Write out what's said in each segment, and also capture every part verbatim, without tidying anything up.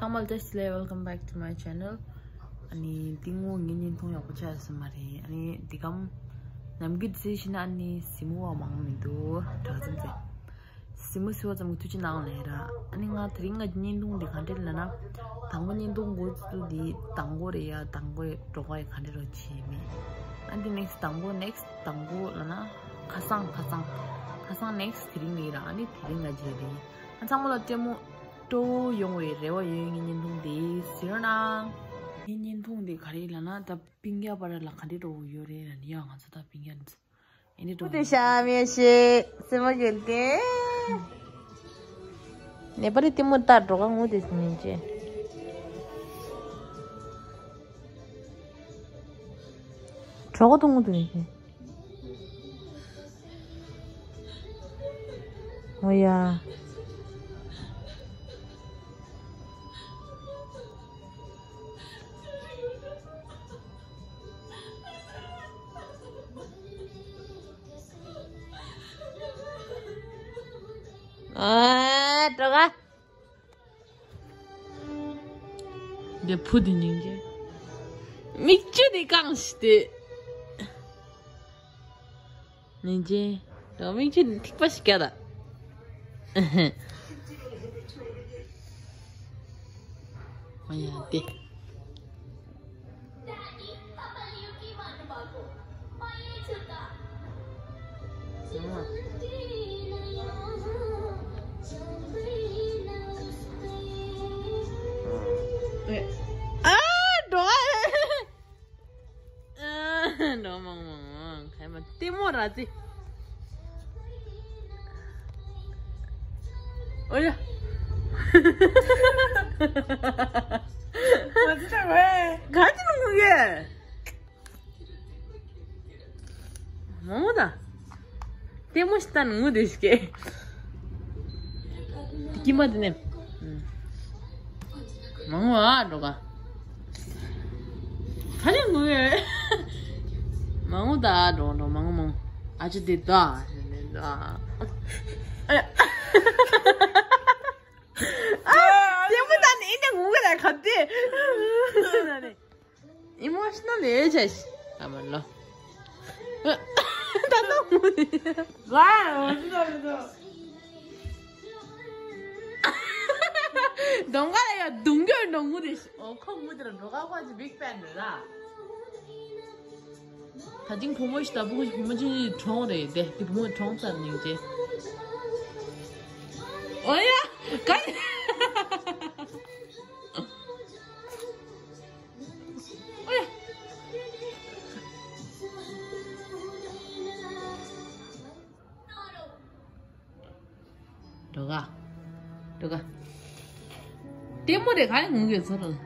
ཚང་མ་ལ་བཀྲ་ཤིས་བདེ་ལེགས། Welcome back to my channel. ཨ་ནི་འདི་ངོ་ངའི་བརྙན་ཐུང་ཡག་པོ་ཆགས་ཡོད་ས་མ་རེད། ཨ་ནི་འདི་གམ་ནམ་རྒྱུན་གཟིགས་ཤེས་ན་ཨ་ནི་གཟིགས་མོ་བ་མང་མི་འདུག་གྲྭ་ཚང་ཚེ། གཟིགས་མོ་གཟིགས་པ་ཙམ་གྱི་ཐུགས་རྗེ་གནང་ལེ་ར། ཨ་ནི་ང་དེ་རིང་ང་བརྙན་ཐུང་འདི་ག་འདྲ་ལབ་ན། དང་པོ་བརྙན་ཐུང་འགོ་བཙུགས་འདི་དང་པོ་རེད་ཡ། དང་པོ་རེད། འགྲོ་ག་ཡི་ག་འདྲ་རོ་བྱེད་མེད། ཨ་འདི་next དང་པོ་next དང་པོ་ལབ་ན། ཁ་སང་ཁ་སང་ཁ་སང་next དེ་རིང་རེད་ར། ཨ་ནི་དེ་རིང་ང་བརྗེད་རེད། ཨ་ཚང་མ་ལ་ལྟད་མོ་སྤྲོ་བོ་ཡོང་བའི་རེ་བ་ཡོད། ངའི་བརྙན་ཐུང་འདི་གཟིགས་རོགས་གནང་། ངའི་བརྙན་ཐུང་འདི་ག་རེ་ལབ་ན་ད་སྤུན་ཀྱག་བར་ལ་ག་འདྲ་འགྲོ་གི་ཡོད་རེད་ལབ་ན། ཡ་ང་ཚོ་ད་སྤུན་ཀྱག་ཨེ་འདྲ་འགྲོ་གི་ཡོད་རེད། སེམས་པ་གྱོན་ཏེ། ནེ་པ་ལི་ལྟད་མོ་ལྟ་འགྲོ་ག་ངུ་དེ་ཟིན་ཡིན་ཅེ། གྲོགས་དང་ངུ་དེ་ཟིན་ཅེ། ཨོ་ཡ། ཨ་འགྲོ་ག་འདི་བུ་འདི་སྙིང་རྗེ། མིག་ཆུ་འདི་བཀང་ཞིག་སྟེ། སྙིང་རྗེ། འདི་མིག་ཆུ་འདི་ཐིགས་པ་ཞིག་བཀལ་ད། ཨ་ཡ་དེ། ཨ་འགྲོ། ཨ་འགྲོ། མང་མང་མང་ཁ་མ་ལྟད་མོ་ར་ཙི། ཨོ་ཡ། ག་ཅི་ལ་ངུ་གི། མང་མོ་ད། ལྟད་མོ་ཞིག་ལྟ་ན་ངུ་དེ་ཞིག་གི། དཀྱིལ་མ་དེ་ནས། མང་མོ་ཨ་འགྲོ་ག་ག་ནས་ངུ་ཡོད། མང་མོ་ད་འགྲོ་འགྲོ་མང་མོ། ཨ་ཅོ་དེ་ད། ཨ་ལྟད་མོ་ལྟ་ནས་ཨེ་འདྲ་ངུ་གི་རེད་ག་དེ། Emotional ལས་བྱ་ཞིག་ཨ་མ་ལོ། ད་ནོ། ཝའོ། གདོང་ཁ་ལ་ཡ་གདུང་རྒྱུ་འགྲོ་ངུ་དེ་ཞིག་ཨོ་ཁོ་ངུ་དེ་ར་འགྲོ་ག་ཁོ་ཅི་big fan རེད་ལ། ད་ཅིང་བུ་མོ་ཞིག་ད་བུ་མོ་ཞིག་བུ་མོ་ཅིག་གྲོངས་རེད་དེ་དེ་བུ་མོ་གྲོངས་ཚར་ནས་ཅེ། ཨོ་ཡ། ག་ནི། འགྲོ་ག་འགྲོ་ག་ལྟད་མོ་རེ་ག་ནས་ངུ་གི་ཚོར། གསང་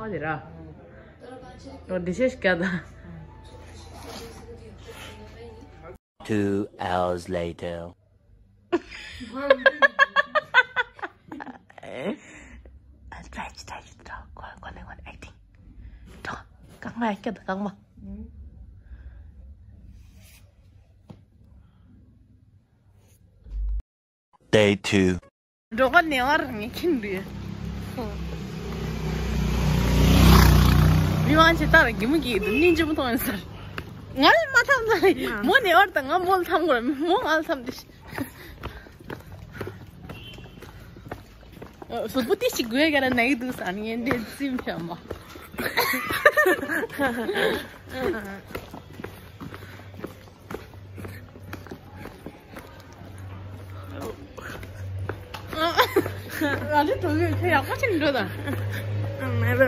བ་དེ་ར། འགྲོ་འདི་ཤེས་ཀྱ་ད། Two hours later. Try, try, try. Go on, go on, go on, acting. Go. གང་མ་ཡ་ཀྱ་ད་གང་མ། Day two. འགྲོ་ག་ནེ་བར་ངས་ཁྱིམ་རེད། མི་མང་ཆེ་ལྟར་གི་མུ་གི་འདུག་སྙིང་རྗེ་མོ་མཐོང་ཡོད་ས། ང་ལ་མ་ཐམ་ད་མོ་ནེ་བར་དང་ང་མོ་ལ་ཐམ་དགོས་ར་མོ་ང་ལ་ཐམ་དེ། གཟུགས་པོ་ཏི་ཞིག་དགོས་ག་ར་ནག་གི་འདུག་ས་ནི་ངས་འདི་ཙིམ་བྱ་མ། ང་ཚོའི་གྲོགས་ཡོད་ཁྱོད་ཡག་པོ་ཅིག་འགྲོ་དང་། མེད་པ།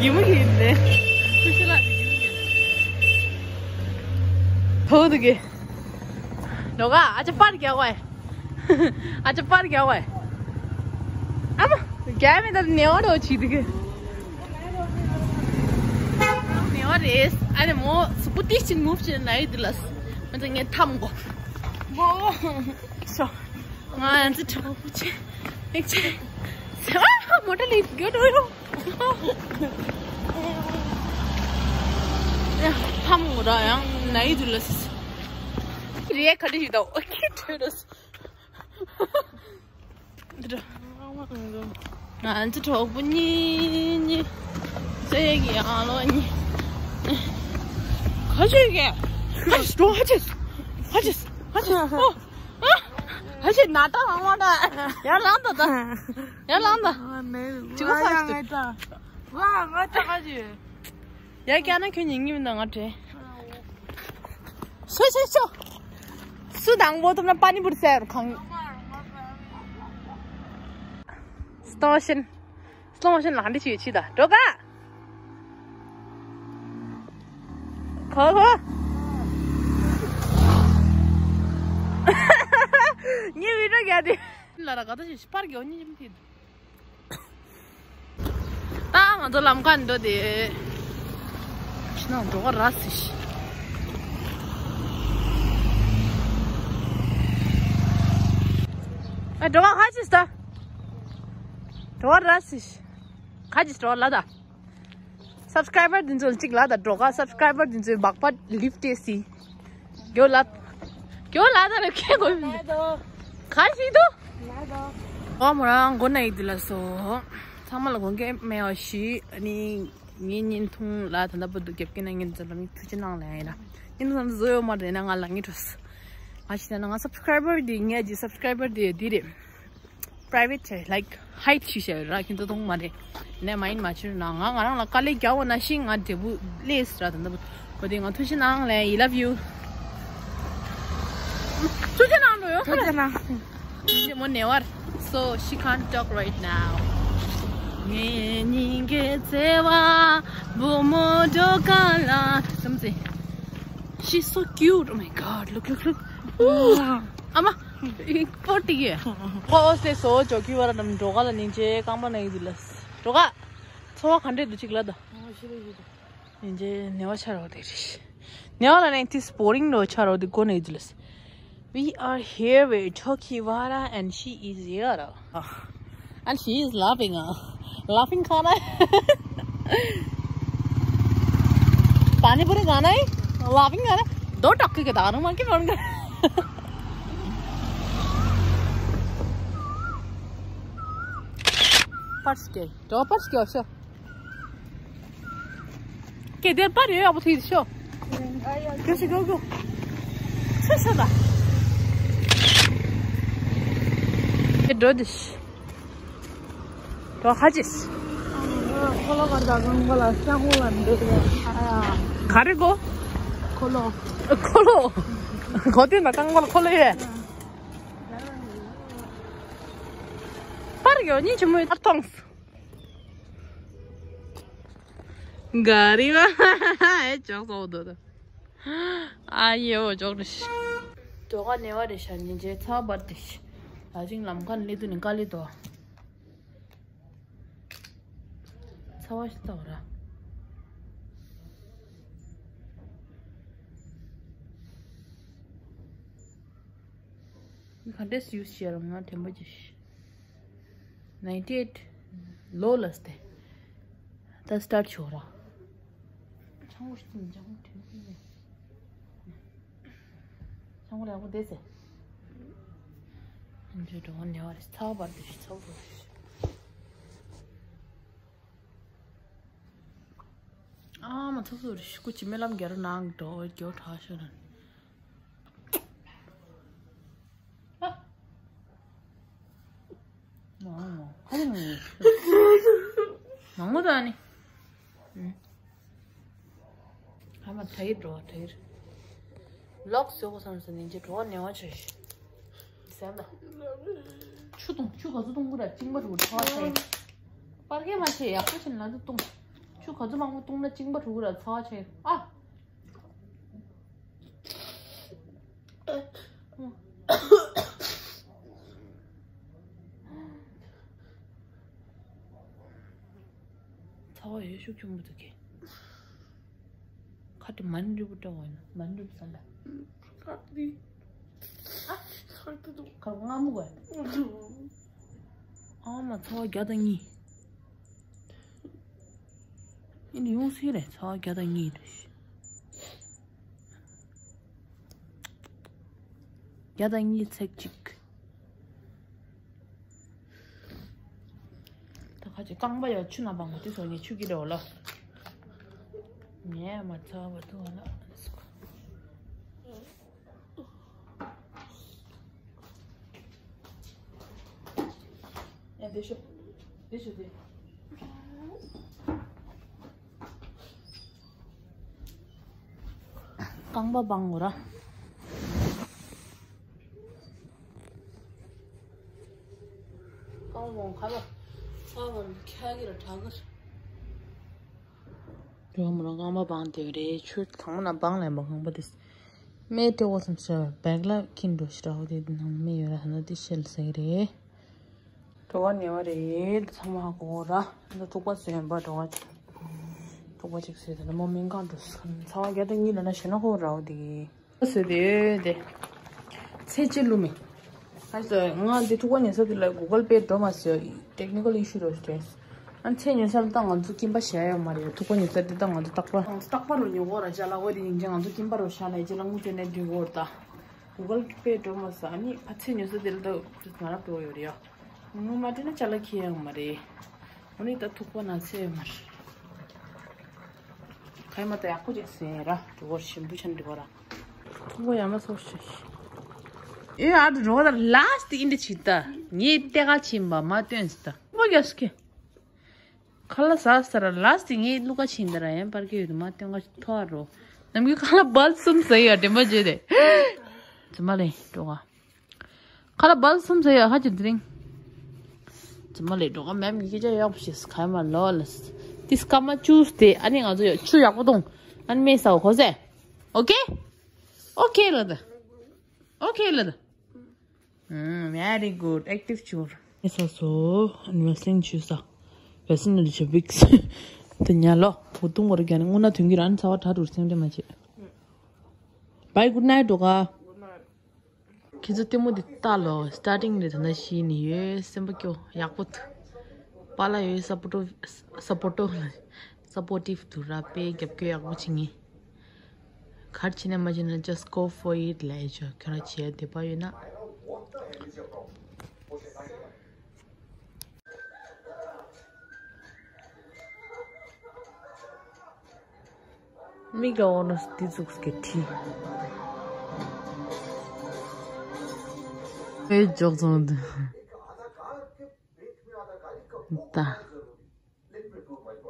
ཡིན་མོ་ཡིན་ནས། ཁུ་ཤི་ལ་དེ་ཡིན་ཡིན། ཐོག་ཏུ་གི། ནོ་ག་ཨ་ཅག་པར་རྒྱག་བས། ཨ་ཅག་པར་རྒྱག་བས། ཨ་མ། རྒྱག་མེད་ད་ནེ་བ་རོ་ཆི་དུ་གི། ནེ་བ་རེས། ཨ་ནི་མོ་སུ་པུ་ཏི་ཅིན་མུབ་ཅིན་ན་ཡི་དི་ལ་སི། མ་ཚ་ངས་ཐམ་གོ། མོ། སོ། ང་ཡང་ཚི་ཁྲ་པོ་ཆེ། ཨེག་ཆེ། ཨ་མོ་ཊ་ལི་གྱོད་འགྲོ་ཡོ། ར་ཡང་ནའི་དུ་ལ་སི། རེད་ཁ་ཏི་ཞིག་དང་ཨོ་ཁེ་ཐོས་ར་སི། འདི་འདྲ། ང་ཚོ་གྲོགས་པོ་གཉིས་གཉིས། ཚེ་གི་ཨ་ལོ་གཉིས། ཁ་ཆོས་ཀྱི། ཧ་ཅིས་འགྲོ་ཧ་ཅིས། ཧ་ཅིས། ཧ་ཅིས། ཨོ། ཨ། ཧ་ཅིས་ན་ཏ་ལང་མ་ཏ། ཡར་ལངས་ཏ་ཏ། ཡར་ལངས་ཏ། ཅི་ག་ས་ཞིག་ཏུ། ང་ང་ཏ་ཁ་ཆོས། ཡ་ཀྱ་ན་ཁྱོད་ཉིན་ཉིན་ན་ང་དྲན། སུ་སུ་སུ། སུ་དང་པོ་ཐོབ་ན་པ་ནི་པུར་ཟེར་གང་། སྟོང་ཤན། སྟོང་ཤན་ལ་འདི་ཅི་ཡོད་ཅི་ད་འགྲོ་ག་ཁོ་ཁོ། ངའི་བི་ཌིའོ་རྒྱག་དེ། ལ་ར་ག་ད་ཞིག་པར་གྱི་འོ་ཉིན་ཅིམ་ཐིད། ད་ང་ཚོ་ལམ་ཁ་འགྲོ་དེ། ཕྱི་ནང་འགྲོ་ག་ར་སི་ཤི། ཨ་འགྲོ་ག་ཁ་ཅིས་ད། འགྲོ་ག་ར་སི་ཤི། ཁ་ཅིས་འགྲོ་ག་ལ་ད། སབ་སི་ཀྲའི་བར་འདི་ཚོ་གཅིག་ལ་ད་འགྲོ་ག་སབ་སི་ཀྲའི་བར་འདི་ཚོའི་བག་པ་ལིབ་ཏེ་སི། གྱོ་ལ། གྱོ་ལ་ད་ར་ཁེ་གོ་མི་འདུག་ཁ་ཤི་འདུག་ཨོ་མོ་རང་མགོ་ན་ཡི་དུ་ལ་སོ། ཚང་མ་ལ་དགོངས་འགལ་མེད་པ་ཞུས། ཨ་ནི་ངའི་བརྙན་ཐུང་ལ་ད་ལྟ་བར་དུ་རྒྱབ་སྐྱོར་གནང་མཁན་ཚོ་ལ་ནི་ཐུགས་རྗེ་གནང་ལན་ཡིན་ན། བརྙན་ཐུང་བཟོ་ཡོད་མ་རེད་ན་ང་ལ་ངེས་འགྲོ། ང་ཞིག་ན་ང་སབ་སི་ཀྲའི་བར་དེ་ངའི་ཀྱི་སབ་སི་ཀྲའི་བར་དེ་འདི་རེད། པ་རའི་ཝེ་ཊི་བྱས་ལའིཀ་ཧའི་ཌི་བྱས་ར་ཁྱེད་ཚོ་མཐོང་མ་རེད། ནས་མ་ཡིན་མ་བྱེད་ན་ང་ང་རང་ལ་དཀའ་ལས་རྒྱག་འོ་ན་ཤིང་ང་འབྲས་བུ་ལས་ར་ད་འདབ་གོ་དེ་ང་ཐུགས་རྗེ་གནང་ལེ། I love you། ཐུགས་རྗེ་གནང་འགྲོ་ཡོད་ཐུགས་རྗེ་གནང་། ཐུགས་རྗེ་མོ་ནེ་བར། So she can't talk right now། ངའི་སྙིང་གི་བརྩེ་བ་བུ་མོ་འགྲོ་ག་ལ་སམ་སེ། She's so cute. Oh my god. Look, look, look. ཨ་མ། པོ་ཏི་གི། ཁོ་སེ་སོ་ཇོ་ཀི་བ་ར་དམ་འགྲོ་ག་ལ་ནིང་ཅེ་རྐང་པ་ན་ཡི་དུ་ལ། འགྲོ་ག་འཚོ་བ་ག་འདྲས་འདུག་ཅིག་ལ་ད། ཨོ་ཤི་རེ་ཡི་དུ། ནིང་ཅེ་ནེ་བ་ཆ་རོ་དེ་རེད། ནེ་བ་ལ་ནིང་ཏིས་བོ་རིང་རོ་ཆ་རོ་དེ་གོ་ན་ཡི་དུ་ལ། We are here with Chokiwara and she is here. And she is laughing. Laughing खाना है। पानी पूरी खाना है। Laughing खाना है। दो टक्के के दानों मार के फोन कर। पर्स के। तो पर्स के ओशो। ཁྱེད་དེར་པར་ཡོད་ཡག་པོ་ཐུག་ཤོ། ཁྱོད་ཤི་གོ་གོ། ཤོ་ཤོ་ད། ཁྱེད་འགྲོ་དུ་ཤི། འགྲོ་ཧ་ཅིས། ཁོ་ལོ་གར་ད་གང་གོ་ལ་ཤ་ཧོ་ལ་འདོད་ག་རེ་གོ། ཁོ་ལོ། ཁོ་ལོ། གོ་དེ་ན་གང་གོ་ལ་ཁོ་ལོ་ཡོད། པར་ཡོད་ཉིན་ཆི་མོ་ཡོད་ཐོང་། ག་རེ་བ། ཨེ་ཅོག་ཙོག་འདུག་ད། ཨ་ཡེ་འོ་ཅོག་རེ་ཤི། དོ་ག་ནེ་བ་རེ་ཤ་ཉིན་ཅེ་ཚ་བར་ཏེ་ཤི། ད་ཅིང་ལམ་ཁ་ནི་ལེ་དུ་ནི་ཀ་ལེ་དོ། ཚ་བ་ཤི་ཚ་བ་ར། ག་འདྲས་ཡུས་བྱས་རུང་ཡང་དྲན་པ་ཅི་ཤི། ninety eight ལོ་ལ་སྟེ། ད་སི་ཊར་ཆོག་ར། ཆང་མོ་ཤི་ཚུན་ཆང་མོ་དྲན་པ་ནས། ཆང་མོ་ལ་ཡག་པོ་བསྡད་ཟེ། འཇུ་འགྲོ་ནེ་བ་རེ་ཚ་བ་བར་དུ་ཤི་ཚ་བ་རེ་ཤི། ཨ་མ་ཚ་སུ་རེ་ཤི་ཀུ་ཅི་མེ་ལམ་རྒྱ་རུ་ནང་འགྲོ་རྒྱོ་གྲག་ཤོ་ར། མང་མོ་ད་ནི། ཧ་མ་ཐའི་འགྲོ་ཐའི། ལོག་སོ་གོ་སམ་སོ་ནི་ཇེ་འགྲོ་ནེ་བ་ཆོས་ཤི། སེམས་ད། ཆུ་བཏུང་ཆུ་ག་ཚོད་བཏུང་གི་ར་གཅིན་པ་རུ་ཚ་བ་ཆེ། པར་གས་མ་ཆེ་ཡག་པོ་ཆེ་ལ་འདི་བཏུང་། ཆུ་ག་ཚོད་མང་པོ་བཏུང་ན་གཅིན་པ་རུ་ར་ཚ་བ་ཆེ་ཨ། ཚ་བ་ཡོད་ཤུགས་ཆུང་པོ་འདུག་གས། ཁ་དེ་མ་ཎི་རིལ་བུ་འདྲ་བ་ཡིན་ན་མ་ཎི་རིལ་བུ་ཟ་ལ། ཁ་དེ། ཨ། ཁ་དེ་འདུག་ཁ་ལ་མངར་མོ་གོ། ཨ་མ་ཚ་བ་བརྒྱ་དང་གཉིས། ཨིན་ཡོང་སྲིད་རེད་ཚ་བ་བརྒྱ་དང་གཉིས་རེད། བརྒྱ་དང་གཉིས་ཚེག་གཅིག་ད་ཁ་ཅིག་རྐང་པ་ཡོད་ཆུ་ན་བང་དེ་སོ་ངས་ཆུ་གི་རེ་བ་ལ། ངས་མ་ཚ་བ་དུ་བ་ལ། ཡ་དེ་ཤོ། དེ་ཤོ་དེ། རྐང་པ་སྦང་དགོས་ར། རྐང་པ་སྦང་ཁ་ལ། ཁ་ལ་ཁྱ་གི་ར་དྲག་གི། རོ་མོ་རང་རྐང་པ་སྦང་དེ་རེད། ཆུ་ཚང་མ་ན་སྦང་ལེན་པ་རྐང་པ་དེ། སྨད་སྤྲེའུ་སམ་ཤ་བེག་ལ་ཁྱིན་འགྲོ་ཤི་ར་ཧོ་དེ་ནང་མེ་ཡོད་ར་ཧ་ན་དེ་ཤེལ་ཟེར་གི་རེད། གྲོད་པ་ཉལ་བ་རེད། ཚང་མ་ཧ་གོ་ར། འདི་ཐུག་པ་ཟོས་ཡིན་པ་གྲོད་པ། ཐུག་པ་ཅིག་ཟོས་དེ་ནི་མོ་སྨན་ཁང་འགྲོ་ཚ་བ་བརྒྱ་དང་གཉིས་ལ་ན་ཞེ་ན་ཧོ་ར་ཧོ་དེ་གི། ཟོས་དེ་དེ། ཚེ་ཅི་ལུ་མི། ཨ་ཙི་ང་འདི་ཐུག་པ་ཉལ་ས་དེ་ལ་Google Pay འགྲོ་མ་སོང་། Technical issue འགྲོ་ཞིག་རེད། ཨ་ཚེ་ཉལ་ས་ལ་ད་ང་ཚོ་སྐྱིན་པ་བཞག་ཡོད་མ་རེད། ཐུག་པ་ཉལ་ས་དེ་ད་ང་ཚོ་རྟག་པར། ང་ཚོ་རྟག་པར་རུ་ཉོ་གོ་ར་ཅ་ལག་འོ་དེ་ཡིན་ཅེ་ང་ཚོ་སྐྱིན་པ་རུ་བཞག་ལ་ཅི་ལ་དངུལ་སྤྲད་ནས་འགྲིག་གོ་ར་ད། Google Pay འགྲོ་མ་སོང་། ཨ་ནི་ཕ་ཚེ་ཉལ་ས་དེ་ལ་ད་ང་ར་འགྲོ་ཡོད་རེད་ཡ། དངུལ་མ་སྤྲད་ན་ཅ་ལག་ཁྱེར་ཡོང་མ་རེད། འོ་ནི་ད་ཐུག་པ་ན་ཚེ་ཡོད་མ་རེད། ཁ་ཡ་མ་ད་ཡག་པོ་ཅིག་ཟེར་ར་འགྲོ་གོ་ཞིམ་པོ་ཆ་འགྲིག་གོ་ར། ཐུག་པ་ཡ་མ་སོ་ཤི། ཨེ་ཨ་དུ་རོ་ད་last in the chita ངས་ལྟེ་ག་ཕྱིན་པ་མ་སྟོན་སི་ད། ཐུག་པ་རྒྱ་སྐྱེ། ཁ་ལ་ཟ་ས་ར་last in ངས་བླུག་ག་ཕྱིན་ད་ར་ཡན་པར་གི་ཡོད་མ་སྟོན་ག་ཐོ་རོ། ནམ་གི་ཁ་ལ་སྦལ་གསུམ་ཟ་ཡ་དྲན་པ་བརྗེད་དེ། ཙི་མ་ལེ་འགྲོ་ག་ཁ་ལ་སྦལ་གསུམ་ཟ་ཡ་ཧ་ཅི་དེ་རིང་། ཙི་མ་ལེ་འགྲོ་ག་མེམ་གི་སྐད་ཆ་ཡག་པོ་ཞིག་ཁ་མ་ལོ་ལ། ཏི་སྐར་མ་བཅུ་སྟེ་ཨ་ནི་ང་ཚོ་ཡ་ཆུ་ཡག་པོ་འཐུང་། ཨ་ནི་མེ་ས་འོ་ཁོ་ཟེ། ཨོ་ཀེ། ཨོ་ཀེ་ལ་ད། ཨོ་ཀེ་ལ་ད། ཨུམ། Very good. Active ཆུ། ཨེ་ས་སོ། ཨན་ཝེ་སིན་ཆུ་ས། ཝེ་སིན་ནི་ཆུ་བིགས། དེ་ཉལ་ལོ། བུ་ཏུང་བར་རྒྱ་ནི་སྔོ་ན་དུང་གི་རན་ཚ་བ་ཁྲ་རུར་སེམས་དེ་མ་བྱེད། Bye, good night འགྲོ་ག་ཁྱེད་ཚོ་ལྟད་མོ་འདི་ལྟ་ལོ། Starting ནས་ད་ན་ཤི་ནི་ཡོད་སེམས་པ་སྐྱོ་ཡག་པོ་འདུག་པཱ་ལགས་ཡོད་སཔོ་ཊོ་སཔོ་ཊོ་སཔོ་ཊིབ་འདུག་ར་དཔེ་རྒྱབ་སྐྱོར་ཡག་པོ་བྱེད་ངེས། གར་ཕྱིན་ན་མ་ཕྱིན་ན་just go for it ལབ་ཡ་ཆོ་ཁྱོད་རང་བྱེད་ཡ་འདོད་པ་ཡོད་ན། མིག་ལ་འོ་ན་འདི་ཚུགས་ཀྱི་ཁྲི། ཨེ་ཇོག་ཚོང་འདི། ད།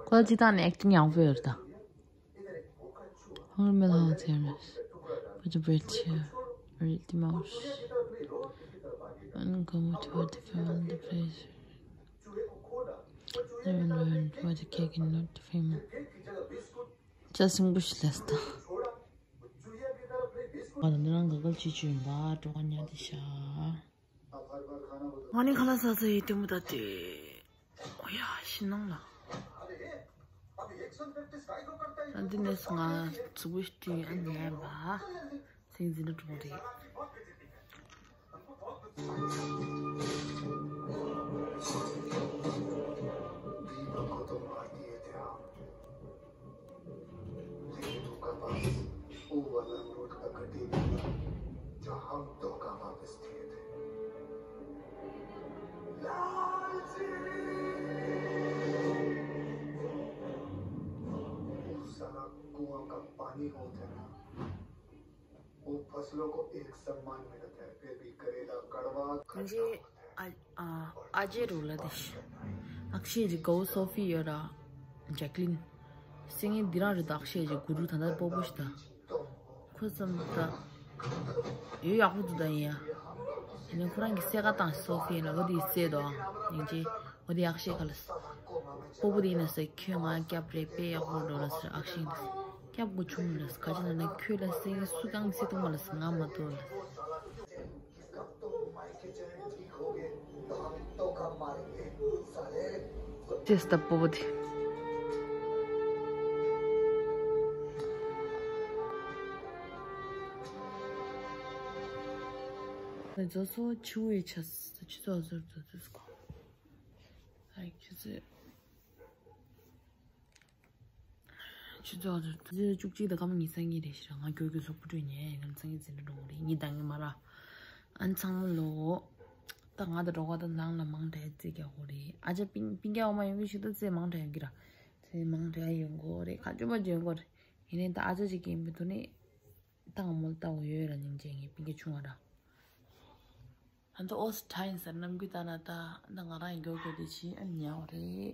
ཁོ་ཅི་ད་ནས་ཨེག་ཊིང་ཡང་བོད་ད། ཧོར་མེ་ལ་ཧང་ཚེ་རེས། Put the bread here. Read the mouse. And go toward the family, the place. Never learn what the cake and not the family. ཅ་སིང་བུ་ཤི་ལས་ད། ང་ད་འདི་རང་ག་གལ་ཅི་ཅུ་ཡིན་པ་ཀྲོ་ག་ཉ་དི་ཤ། ང་ནི་ཁ་ལ་ས་ས་ཡི་ལྟད་མོ་ད་དེ། ཨོ་ཡ་ཤི་ནང་ལ། ཨ་འདི་ནས་ང་ཚུགས་པའི་སྟེང་ཨ་ནི་ལན་པ། སེང་འཛིན་ན་གྲོང་རེད། लेकिन उनका पास वो वाला अमरूद का गड्डी नहीं था, जो हम दो का वापस किए थे। लालची! वो साला कुआं का पानी होता है ना, वो फसलों को एक समान मिलता है, फिर भी करेला कड़वा खट्टा होता है। ཨ་ཨ་ཨ་ཅེ་རུ་ལ་དེ་ཤི། ཨག་ཤེ་ཇི་གའུ་སོ་ཕི་ཡོད་ར། ཇེག་ལིན། སེང་ངེ་འདི་རང་རེད་ད། ཨག་ཤེ་ཇི་གུ་རུ་ད་ལྟ་སྤོ་བོ་ཤི་ད། ཁོ་ཙམ་ད། ཡོད་ཡག་པོ་འདུག་ད་ཡིན་ཡ། ཡིན་ན་ཁོ་རང་གི་སེ་ག་དང་སོ་ཕི་ཡིན་ལ་འོ་དེ་སེ་དོ། ཡིན་ཅེ་འོ་དེ་ཨག་ཤེ་ག་ལ་སོ། སྤོ་བོ་དེ་ཡིན་ན་སེ་ཁྱོད་ང་སྐྱབས་རེ་དཔེ་ཡག་པོ་འགྲོ་ལ་སོ་ཨག་ཤེ་ཡིན་ལ་སོ། སྐྱབས་དགོས་བྱུང་ལ་སོ་ག་ཅི་ན་ན་ཁྱོད་ལ་སེ་ངེ་སུ་གང་སེ་གཏོང་མ་ལ་སོ་ང་མ་གཏོང་ལ་སོ། ཅེས་ལྟ་བུ་དེ། ཛོ་སོ་ཆུ་བོའི་ཆ་ས་ཆུ་ཚོད་ཟུར་ཙོ་ཙོ་སྐོ། ཨ་ཆུ་ཚོད། ཆུ་ཚོད་ཟུར་ཙོ་བཅུ་གཅིག་དང་སྐར་མ་ཉི་ཤུ་རྩ་གཉིས་རེད་ཤི་ར། ང་གྱོད་གྱོད་སོག་པོ་སྤྲོད་ཉན་ཡ་ཡིན་ཁམས་སང་གི་འཛིན་གྲྭ་འགྲོ་གི་རེད། གཉིད་བཏང་གི་མ་ར། ཨ་ནི་ཚང་མ་ལོ། ད་ང་དང་འགྲོ་ག་ད་ནང་ལ་མང་དྲགས་རྩེད་རྒྱག་གོ་རེད། ཨ་ཅག་པིང་པིང་རྒྱག་འོ་མ་ཡོང་གི་ཞིག་ད་རྩེད་མང་དྲགས་ཡོང་གི་ར། རྩེད་མང་དྲགས་ཡོང་གོ་རེད། ཁ་ཅོ་པ་ཅོ་ཡོང་གོ་རེད། ཡིན་ནའི་ད་ཨ་ཅག་ཅིག་གིན་པའི་དུ་ནི། ད་ང་མོལ་ལྟ་འོ་ཡོད་ར་སྙིང་རྗེ་ངའི་པིང་རྒྱག་ཆུང་བ་ར། ཨ་ད་ཨོ་སི་ཐྲ་ཡིན་ཟེར་ནམ་རྒྱུན་ལྟ་ན་ད་ད་ང་རང་ཡིན་མགྱོགས་མགྱོགས་དེ་ཕྱིན་ཨ་ཉལ་བ་རེད།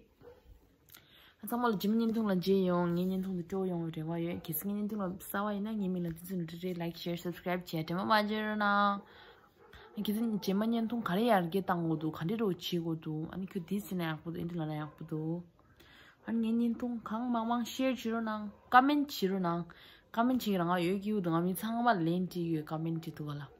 ཚང་མ་ལ་རྗེས་མ་བརྙན་ཐུང་ལ་མཇལ་ཡོང་། ངའི་བརྙན་ཐུང་འདི་སྤྲོ་ཡོང་བའི་རེ་བ་ཡོད། གལ་སྲིད་ངའི་བརྙན་ཐུང་ལ་གསར་པ་ཡིན་ན་ངའི་མིང་ལ་བསྟན་འཛིན་རུ་ཏྲེ་རེད། ལའིཀ་ཤེར་སབ་སི་ཀ་རེབ་བྱས་དྲན་པ་མ་བརྗེད་རོགས་གནང་། གལ་སྲིད་རྗེས་མ་བརྙན་ཐུང་ག་རེ་ཡར་རྒྱས་བཏང་དགོས་འདུག་ག་འདྲ་རོགས་བྱེད་དགོས་འདུག་ཨ་ནི་ཁྱོད་འདི་ཟེར་ན་ཡག་པོ་འདུག་ཨེ་འདྲ་ལབ་ན་ཡག་པོ་འདུག་ཨ་ནི་ངའི་བརྙན་ཐུང་གང་མང་མང་ཤེར་བྱེད་རོགས་གནང་། ཀ་མེན་བྱེད་རོགས་གནང་། ཀ་མེན་བྱེད་ཀྱི་རང་ང་ཡོད་ཀྱི་འདུག་ང་མི་ཚང་མ་ལན་བྲིས་ཡོད། ཀ་མེན་བྲིས་འདུག་ག་ལ།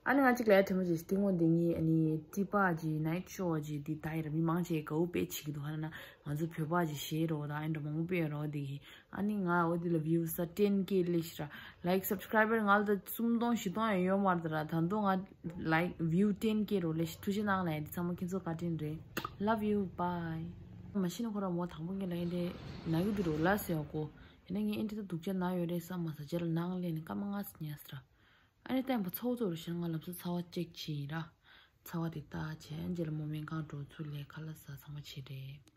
ཨ་ནི་ང་གཅིག་ལ་ཡ་དྲན་པ་བྱེད་སྟེང་འོ་འདི་ངའི་ཨ་ནི་ཏི་པ་ཇི་ནའིཊ་ཤོ་ཇི་འདི་ད་ཡི་ར་མི་མང་ཆེ་དགའ་བོ་དཔེ་བྱེད་ཀྱི་འདུག་ཧ་ན་ང་ཚོ་བོད་པ་ཇི་ཤེས་རོགས་དང་ཨེ་འདྲ་མང་པོ་སྤེལ་རོགས་འདི་གི་ཨ་ནི་ང་འོ་འདི་ལ་བིའུ་ས་ཊེན་ཀེ་སླེབས་ཤི་ར་ལའིཀ་སབ་སི་ཀ་རེབ་བར་ང་ལ་ད་སུམ་སྟོང་བཞི་སྟོང་ཡང་ཡོད་མ་རེད་ད་ར། ད་དུང་ང་ལའིཀ་བིའུ་ཊེན་ཀེ་རོགས་སླེབས་ཤི། ཐུགས་རྗེ་གནང་ལ་ཡ་འདི་ཚང་མ་ཁྱེད་ཚོ་བཀའ་དྲིན་རེད། Love you bye། མ་ཤི་ན་ཁོ་ར་མོ་དང་པོ་ངེད་ལ་ཡིན་ཏེ་ན་གི་འདུག་རོགས་ལ་ཟེར་ཡོད་གོ། ཡིན་ན་ངས་ཨེ་འདྲ་ད་སྡུག་ཅག་ན་ཡོད་རེད་བསམ་མ་ས་རྗེས་ལ་ནང་ལས་ནི་སྐར་མ་ལྔ་ཙམ་ཉལ་སི་ར། ཨ་ནི་བསྟན་པ་ཚ་བོ་ཚོ་རུ་ཤར་ང་ལབ་ས་ཚ་བ་ཅེག་བྱེད་ཡིན་ར། ཚ་བ་དེ་ལྟ་བྱས་རྗེས་ལ་མོ་སྨན་ཁང་འགྲོ་ཚུར་ལས་ཁ་ལག་ཟ་ཚང་མ་བྱེད་རེད།